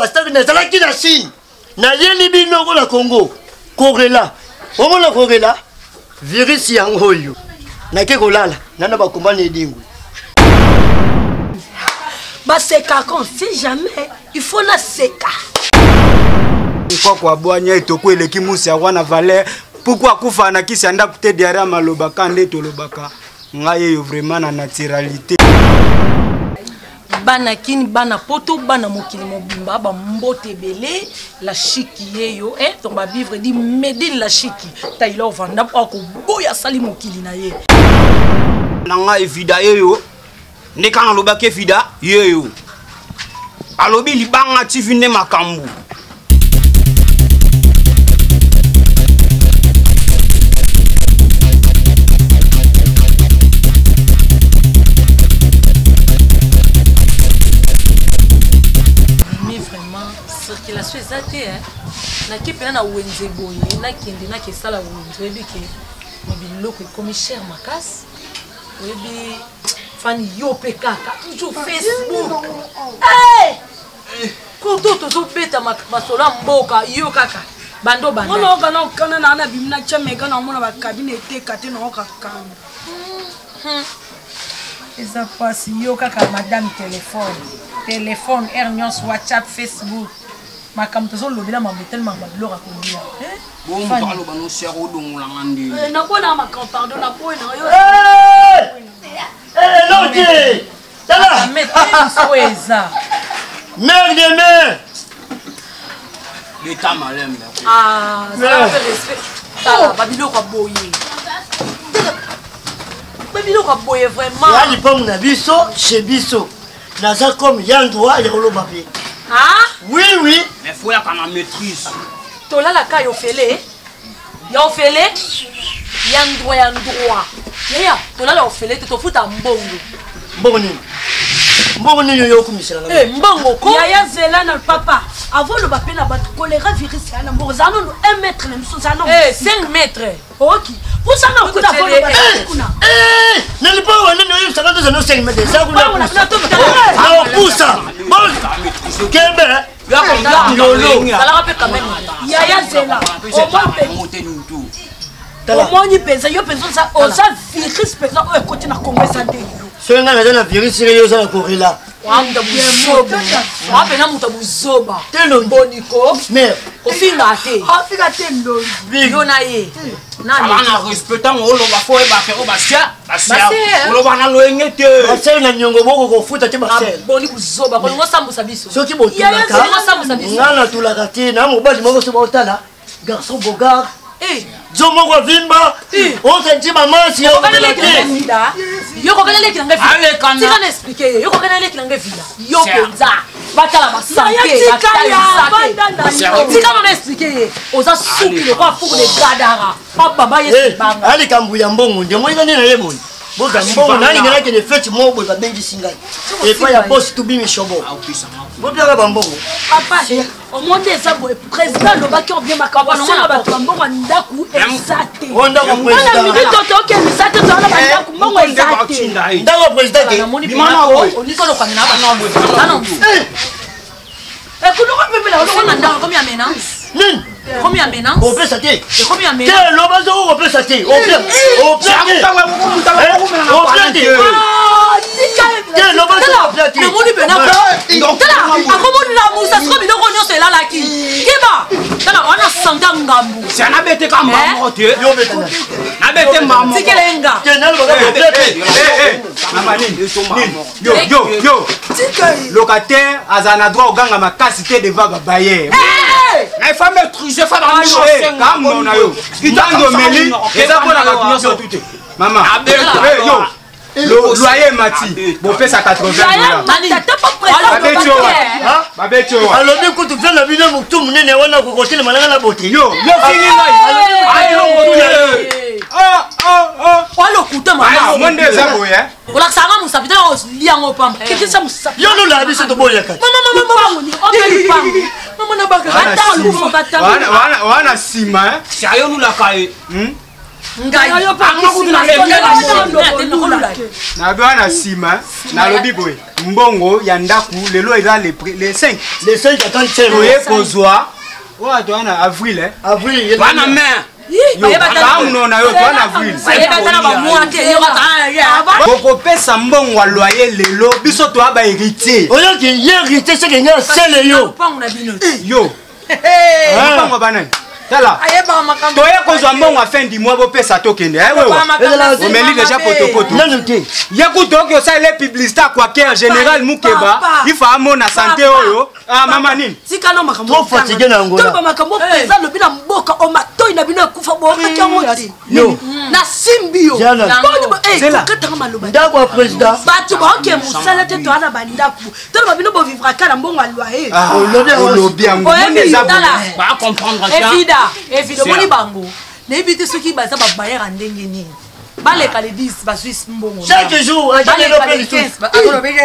Astaki nazalaki na Chine. Nayeli bino ko na Congo. Korela. Omona korela? Virus yango oyo. Nake kolala. Nana bakoma na edingwe. Basekaka on sait jamais. Il faut naseka. Nkoko abwanya etoko eleki musi ya wana valeur. Pourquoi akufa na kisi ya ndako te diarrhée ya maloba ka nde tolobaka ngai yeyo vraiment na naturalité. Bana kin bana poto bana mokili mobimba ba mbote ebele la chiki yeyo eh donc ba vivre di medine la chiki Taylor Van Damme akoboya asali mokili na ye. Na ngai evida yeyo nde kaka nalobaki evida yeyo alobi libanga tv nde makambo. Circulation eza te eh. Nake mpena na wenze boye nakende nakesala wenze oyebi ke biloko ekomi cher makasi oyebi fani yo mpe kaka toujours facebook hey! Kutu tozobeta masolo ya mboka yo kaka bando banda. Mwana oka na okana na na bimi na chameka na omona ba cabine eteka te na oka kanga. Eza pasi yo kaka madame telephone. Telephone heure nyonso WhatsApp, Facebook. Makambo tozolobela mambo etelemaka ba biloko ya kolia. Bon moto aloba no sere odongola nga nde. Eh, naboyi na makambo pardon naboyi na yo. Eh! Eh, Lodi! Tala! Oyo eza. Mère de mère! Leta malembe. Ah, ça fait respect. Tala, ba biloko ya boye. Ba biloko ya boye vraiment. Ya lipangu na biso, chez biso. Naza comme ya droit ya koloba mpe. Ah? Oui, oui. Mais faut yaka na maîtrise. Tolalaka yo fele. Ya ofele ya ndroit ya ndroit yaya tolala ofele te tofuta mbongo. Mbongo nini? Mbongo nini oyo okumisela nga? Eh, mbongo ko. Yaya zela na papa. Avant loba pe na bato choléra virus ya na mbongo za nanu 1 mètre na miso za nanu. Eh, 5 mètres. Oki. Pusa na kuta po loba kuna. Eh, na lipango wana nini oyebisaka toza no 5 mètres. Eza kuna. Na opusa. Bon. Kembe. Yaya zela omoni mpenza yo mpenza oza virus mpenza oyo ekoti na kongo eza nde yo soki ngai naza na virus yo oza na gorilla wapena moto ya buzoba boniko kofinga te ofinga te ndoki yo na ye na respect ntango oloba fo oyebake oyo basia basia oloba na loyenge te basele na niongo boko kofuta te basele boni buzoba kolingo osambusa biso soki botulaka nga natulaka te na mobali moko so baotala garçon bogard jo moko avimba osenti bamasi yo kokana leki na ngai tika na explike ye yo kokana leki na ngai vila yo mpenza batala basante tika nona explike ye oza suki lokola four de gadara papa ye banga alikambo ya mbongo nde omoni nde na ye boye boza mbongo nalingi nakende feti moko boye babengisi ngai epai ya bosi tubimi shobo bopiaka bambongo papa omoni eza boye président alobaki obie makambo asenga bato ya mbongo ya ndako eza te wana midi to tokendisa te toza na bandako mbongo eza te ndako ya président te ekuloko pepela olongo ndako ekomi ya menance nini ekomi ya menance opesa te ekomi ya menance te loba soko kopesa te opia opia te opia te te loba soko opia te namoni pena tala akomoni lamusa siko biloko nyonso elalaki keba tala wana santa ngambu nabeteka mbamoko te nabete mbamoko tikela ye nga te naloba opia te Yo, yo, yo. Locataire aza na droit oganga makasi te devant ba bailleur. Mais faut maîtriser, faut ba na yo. Kitango omeli eza pona bato nyonso tu te. Mama. Yo. Loyer mati bopesa 80 babeti oyo alobi kutu mpe na bino motu monene wana okokotelema nanga na bote yo yo fingi ngai walokuta mama monde eza boye olakisaka nga mosapi te olia yango pamba kitisa mosapi yo lolaka biso toboyaka mama na wana nsima sayo olulaka ye hmm? Nabi wana nsima nalobi boye mbongo ya ndako lelo eza le 5 le 5 attends toye kozwa oyo toza na avril eh. Avril wana mai amuno na yo toza na avril. Bokopesa mbongo ya loyer lelo, biso toya bahéritier. Oyoki ye héritier seke ngai asele yo. Yo lupango banani? Tala, toye kozwa mbongo ya fin du mois, bopesa tokende. Wewe omeli deja potopoto. Nanu te. Ye kutu oki osalele publicité akwake ya général Mukeba ifa amona sante oyo. Ah, mama nini? Tika no makambo. Trop fatigué na Angola. Toloba makambo mpenza alobi na mboka o matoi na bino ekufa boyokaki yango te. Yo. Nasimbi yo. Diana. Zela. Kokatanga maloba. Ndako ya président. Bato baoke mosala te, toya na bandako, toloba bino bovivraka na mbongo ya loyer. Ah, Olobi yango. olobi yango. Oyebi, Moni eza tala. boye. Bacomprendre. Evida, evida, omoni bango, nayebi te soki baza babayere ya ndenge nini. Baleka le 10, bazwi mbongo. Chaque jour ajalelo Baleka mpe le lisusu 15,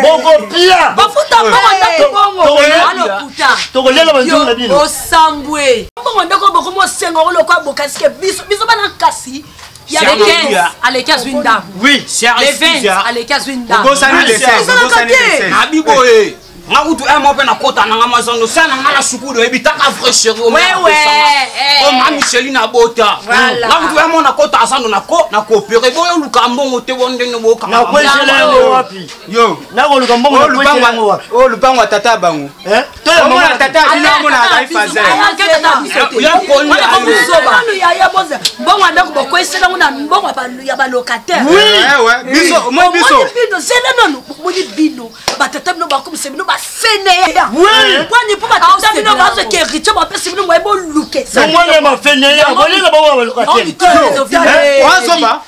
bokopia. Bafuta mbongo ndako bongo. Alokuta. Tokolela banzungu na bino. Osambwe. Mbongo ndako bokomi osenga ngo lokwa bokasike biso biso bana kasi ya Le 15 aleki azwi ndako. Oui. Le 20 aleki azwi ndako. Obosani le 16, Ezalaka obosani le te. 16. Nabi boye, nga kutu un moko mpe nakota nanga mazondo sa na nga na sukudu oyebi taka vrai chéri. Wewe, eh. Oma Micheline abota. Voilà. Nga kutu un moko nakota azando nako nakoopere boyo oluka mbongo te bo ndenge bokanga. Nakwesela yango wapi? Yo. Nakoluka mbongo, Oyo nakwesela yango wapi? oyo lupango ya tata ya bango. Eh? Toya Omona mama. tata ya bino amona azali fazer. Nanu yaya boza mbongo ya ndako bokwesela ngo na mbongo ya balocataire. Oui. Biso moi biso. Omoni bino, zela nanu, omoni bino batata bino bakomisa bino bafeneya. Oui. Kwani mpo batata bino bazwaka héritier, bapesi bino moye boluke. Nomwana ya mafene ya bolela bango ya balocataire. Oazoba.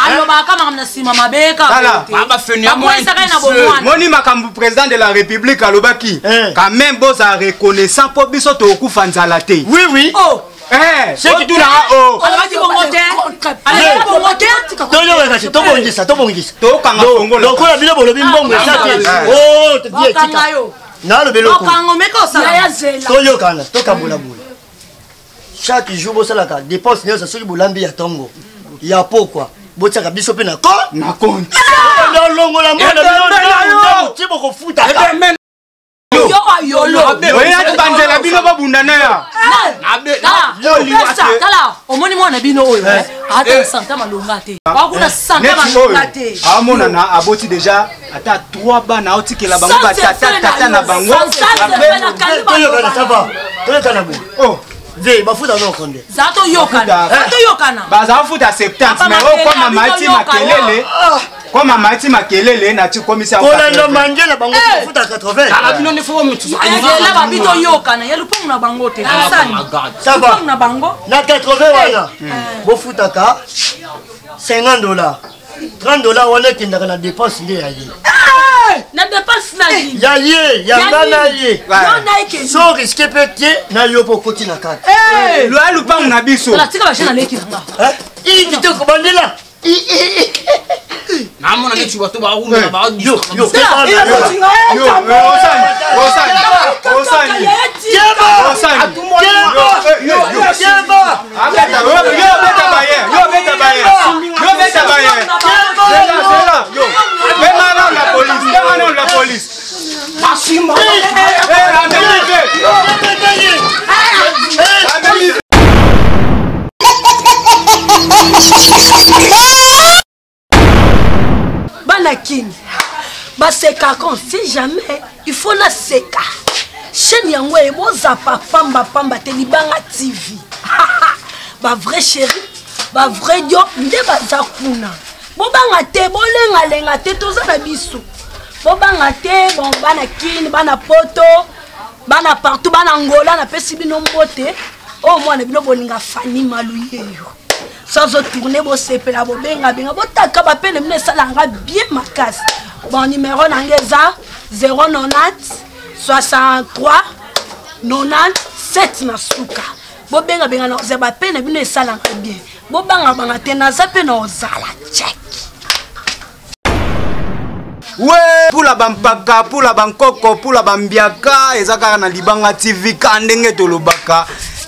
Alobaka makambo na nsima mabe. Tala. Bakwesaka na bomwana. Moni makambo président de la république alobaki. Eh. Quand même bozala reconnaissant mpo biso tokokufa nzala te. Oui, oui. Oh. Eh, C'est que- otulanga o. Alobaki bongo te, alobaki bongo te. Toyoka kasi tobongisa, tobongisa. Tokanga fongola. Lokola bino bolobi mbongo eza te. Ah. Oh, vie Bakanga etika. yo. Nalobi eloko. Bakango meka osala. Yaya zela. Toyokana, tokambola boye. Chaque jour bosalaka dépense nyonso, soki bolambi ya ntongo ya pokwa, botiaka biso mpe na ko Na compte. nolongola mwana bino. Ebembe na yo. Ndambu ti bokofutaka. Yo ayolo. Oyaki banzela bino babunda na ya. Tala, omoni mwana bino oyo ata santa malonga te, wakuna santa Neti oyo malonga te. aomonana aboti déjà ata 3 bana, aotikela bango batata tata na bango. Toyokana, ça va, toyokana boye. Oh. Ve bafuta no konde. Za toyokana, za toyokana. Baza futa 70 mais oyo kwa mama ati makelele, kwa mama ati makelele nati komisa. Kolanda mange na bango bafuta 80. Tala bino nde fo mitusu. Nzela babi toyokana ya lupangu na bango te, tosani Ça va. lupangu na bango. Na 80 wana bofutaka 50 dollars, 30 dollars wana ekendaka na dépense nde ya ye. Na dépense na nini? Ya ye, ya nga na ye. Yo na ekende. So risque mpe te na yo mpo okoti na kati. Loya lupangu na biso. Tala, tika bajeune aleki nanga. I kitoko bandela. Namona neti bato baumela. Yo yo. Yo, osani, osani, osani. Keba. Osani. Keba. Yo, yo. Keba. Abeta, yo, yo beta baye, yo beta baye, yo beta baye. Zela, zela, yo. Benga nanu la police, benga nanu la police. Eh, amemi ve. Amemi ve. Bana kini basekaka, on sait jamais, il faut naseka chaîne yango ebozapa pamba pamba te. Libanga TV, bavrai chéri, bavrai dio nde baza kuna. Bobanga te, bolengalenga te, toza na biso, bobanga te. Bon, bana kini, bana poto, bana partout, bana Angola, napesi bino mbote. Oyo mwana bino bolinga Fani Maluyeyo so azotourne, bosepela, bobengabenga, botaka bapene bino, esalanga bien makasi. Bon, numéro na nga eza 090 63 97 na suka. Bobengabenga na ozala bapene bino, esalanga bien. Bobangabanga te, naza mpe na ozala check. We pula bampaka, pula bankoko, pula bambiaka, eza kaka na Libanga TV ka ndenge tolobaka.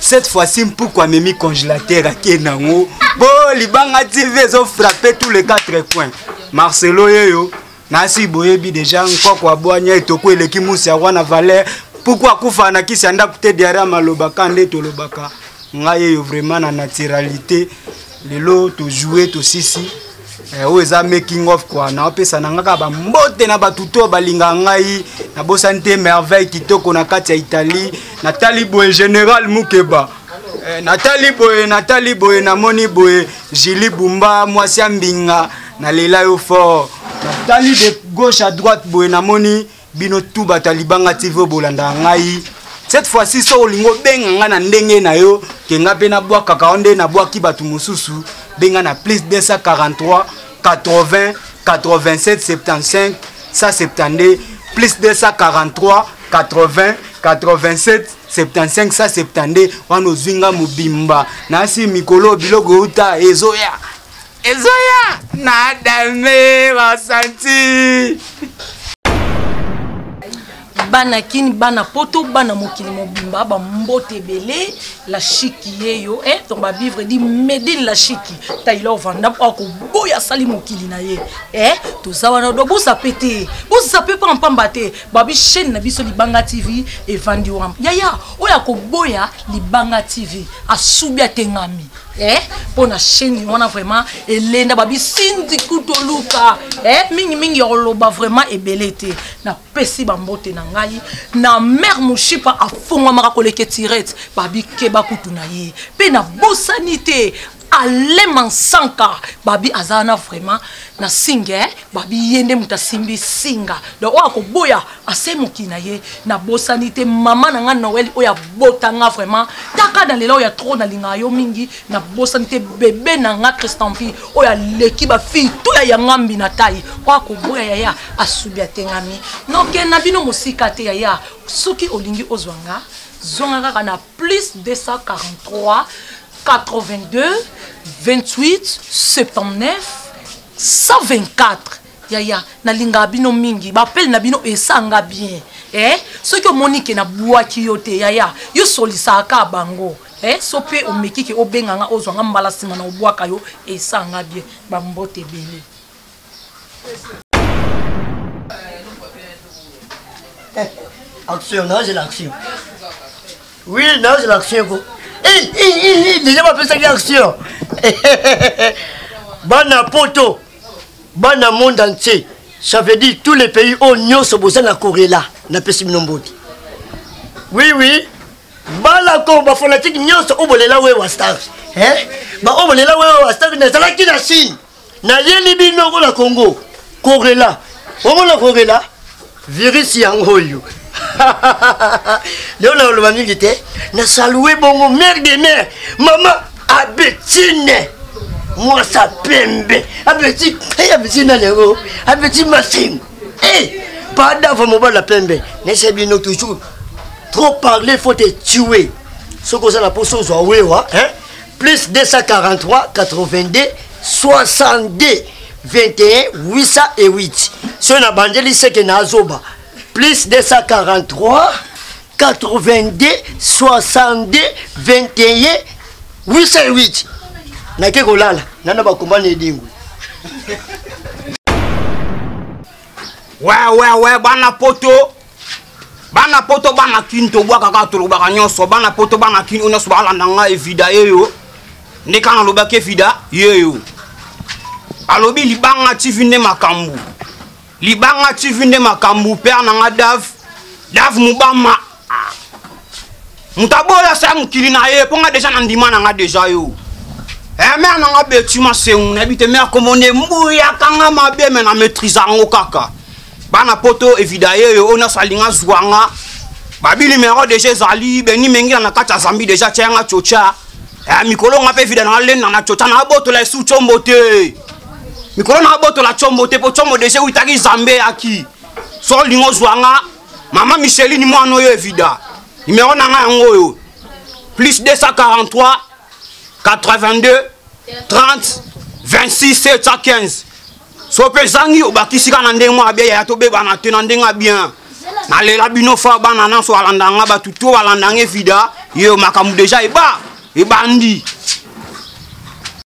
Cette fois-ci mpuku amemi congélateur ake nango bo Libanga TV ezofrappe tous les quatre coins. Marcelo yeyo nasi boyebi deja nkoko abwanya etoko eleki musi ya wana valeur puku akufa na kisi ya ndako te diare ya maloba ka nde tolobaka ngai yeyo vraiment na naturalité lelo tojoue tosisi. Oyo eza making of quoi. Naopesa na nga kaka bambote na bato to balingaka ngai, nabosani te Merveille kitoko na kati ya Italie. Natali boye Général Mukeba, natali boye, natali boye, namoni boye Julie Bumba mwasi ya mbinga, nalela yo fort. Natali de gauche à droite boye, namoni bino tu bato ya Libanga TV oyo bolandaka ngai. Cette fois-ci so olingi obenga ngai na ndenge na yo ke nga mpe nabwakaka yo nde nabwaki bato mosusu, benga na plus 243 80 87 75 172, plus 243 80 87 75 172. Wana ozwi nga mobimba nasi mikolo biloko euta ezoya ezoya na dame basanti. Bana kini, bana poto, bana mokili mobimba, bambote ebele. La chiki yeyo, donc babivre di Medine la chiki Taylor Vanda akoboya asali mokili na ye, toza wana do bozape te, bozape mpa mpamba te. Babi chaîne na biso Libanga TV evandi wana yaya oyo akoboya Libanga TV asubi atengami, mpo na chaîne wana vraiment elenda babi sindi kutoluka, mingi mingi ya koloba vraiment ebele te. Napesi bambote na ngai na mare Moshipa afongwamaka koleka tirete babikeba kutu na ye mpe nabosani te Alema Nsanka babi aza wana vraiment na singa, babi ye nde moto asimbi singa donc oyo akoboya ase mokili na ye. Nabosani te mama na nga Noel oyo abotanga vraiment taka na lela oyo ya trop nalingaka yo mingi. Nabosani te bebe na nga Christanfi oyo aleki bafille to ya yangambi na tai oyo akoboya yaya asubi atengami noke na bino mosika te yaya. Soki olingi ozwa nga, zwanga kaka na plus 243 82 28 79 124. Yaya nalingaka bino mingi, bapele na bino esanga bien, soki omoni ke nabwaki yo te yaya, yo solisaka kaka bango, so mpe omeki ke obenganga ozwanga mbala nsima na obwaka yo esanga bien. Bambote ebele. Action, non, c'est l'action. Oui, non, c'est l'action. Eh, eh, eh, déjà, ma fait l'action. Bana poto, bana monde entier. Ça veut dire tous les pays où nyonso boza na korela na pesi bino mbote. Oui, oui. Bala ko ba fanatique nyonso oyo bolela wewa stars. Hein? Ba oyo bolela wewa stars nazalaki na Chine. Nayeli bino ko na Congo. Korela. Omona korela? Virus yango oyo. Leo na oloba mingi te. Na salue bongo mère de mère. Mama Abetine. Mwasa pembe. Abeti, hey, Abeti nani yango? Abeti Masengo. Hey, pada va mobala pembe. Nese bino toujours trop parler faut te tuer. Soki oza na poso ozwa wewa, hein? Plus 243 82 62 21 808. Soki na bandeli seke na azoba. Plus 243 82 62 21 808. Nake kolala nana bakomba na edingwe. Ouais, ouais, ouais, bana poto. Bana poto, bana kin, tobwaka kaka tolobaka nyonso. Bana poto, bana kin, oyo nyonso balanda nga evida yeyo. Nde kaka nalobaki evida yeyo. Alobi Libanga TV nde makambo. Libanga TV nde makambo, père na nga Dave. Dave Mubama. Moto aboya sa mokili na ye, mpo nga deja na ndima na nga deja yo. Mère na nga Beti Masengu, nayebi te mère kombo nde mbuyaka nga mabe, me na maîtrise yango kaka. Bana poto evida yeyo, oyo nyonso alinga zwa nga. Babi numéro deja ezali, Beni Mengila na kati ya Zambie deja tia nga tchotcha. Mikolo nga mpe evida na lenda na tchotcha, na abotola esu tshombo te. Mikolo na abotola tshombo te, po tshombo deja ewutaki Zambie yaki. So olingo zwa nga, Mama Micheline mwana oyo evida. Numéro na nga yango oyo. Plus 243 82 30 26 715. So pe zangi obakisi kaka na ndenge mwa bien ya tobebana te na ndenge ya bien. Nalela bino fa bana nyonso balanda nga, bato to balanda nga evida. Yo makambo deja eba ebandi.